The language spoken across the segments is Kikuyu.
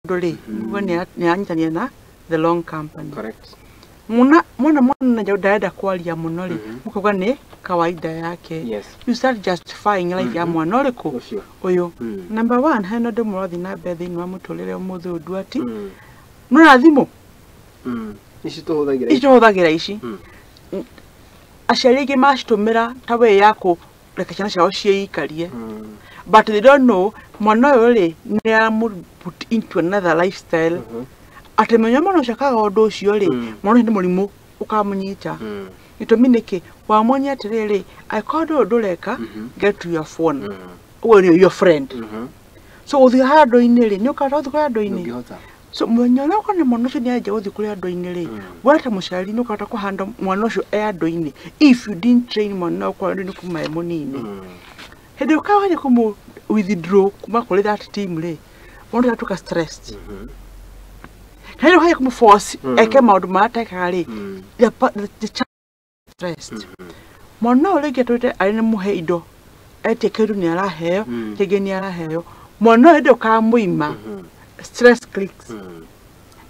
Mũndũ rĩ, we nĩ anyitanire na the long company. Correct. Mwana mwana mwana ndarenda kwaria mũno rĩ, mũkauga nĩ kawaida yake. You start justifying life ya mwana ũrĩkũ? Ũcio. Ũyũ. Number one, hena ũndũ mũrathiĩ na mbere thĩinĩ wa mũtũrĩre ũmũthĩ ũyũ, Nduati. Nona thimũ Ici tũhũthagĩra. Ici tũhũthagĩra ici, aciari aingĩ macitũmĩra ta way ya kũreka ciana ciao ciĩikarie, but they don't know mwana ũyũ rĩ, nĩ aramũ put into another lifestyle, atĩ menya mwana ũcio akaga ũndũ ũcio rĩ, mwana ũcio nĩ mũrimũ ũkamũnyita. Gĩtũmi nĩkĩ? Wamuonia atĩrĩrĩ, angĩkorwo ndũyũ ndũreka, get to your phone, ũguo nĩyo your friend. So gũthiĩ handũ-inĩ rĩ, nĩ ũkahota gũthiĩ kũrĩ andũ-inĩ? Ndũngĩhota. So mũthenya ũrĩa ũkona mwana ũcio nĩ anjia gũthiĩ kũrĩ andũ-inĩ rĩ, we ta mũciari nĩ ũkahota kũhanda mwana ũcio e andũ-inĩ? If you didn't train mwana ũyũ kũrĩ andũ-inĩ kuma e mũnini, hĩndĩ ĩyo ũkageria kũmũ withdraw kuma kũrĩ that team rĩ, mwana ũcio atuĩka stressed. Kana hĩndĩ ũkageria kũmũ force eke maũndũ marĩa atekaga rĩ, the child is stressed. Mwana ũyũ rĩngĩ atũrĩte arĩ nĩ mũhe indo, etie kĩndũ nĩ araheo, kĩngĩ nĩ araheo. Mwana ũyũ hĩndĩ ũkamũima, stress clicks.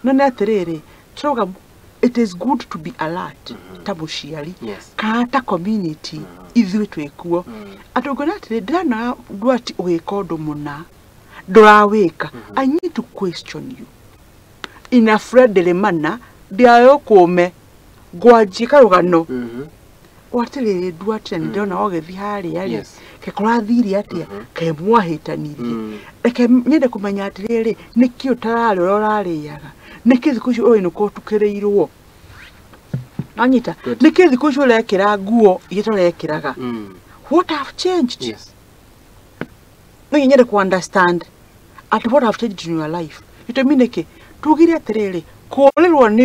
No nĩ atĩrĩrĩ, tũrauga it is good to be alert ta mũciari kana ta community, ithuĩ twĩkuo, atĩ ũngĩona atĩrĩ, ndĩrona Ndwati ũgĩka ũndũ mũna ndũrawĩka, I need to question you in a friendly manner, ndiayũkũme ngwanjie karũgano watĩrĩrĩ, Nduati, na nĩndĩrona ũgĩthiĩ harĩa rĩ, ke kũrathire atĩa? Ke mwahĩtanirie? Reke nyende kũmenya atĩrĩrĩ, nĩkĩ ũtararĩa ũrĩa ũrarĩaga? Nĩkĩ thikũ ici ũrainũka ũtukĩrĩirwo? Wanyita? Good. Nĩkĩ thikũ ici ũrekĩra nguo iria tũrekĩraga? What have changed? No nyende ku understand at what have changed in your life. Gĩtũmi nĩkĩ tugire atĩrĩrĩ, kũrĩrwo nĩ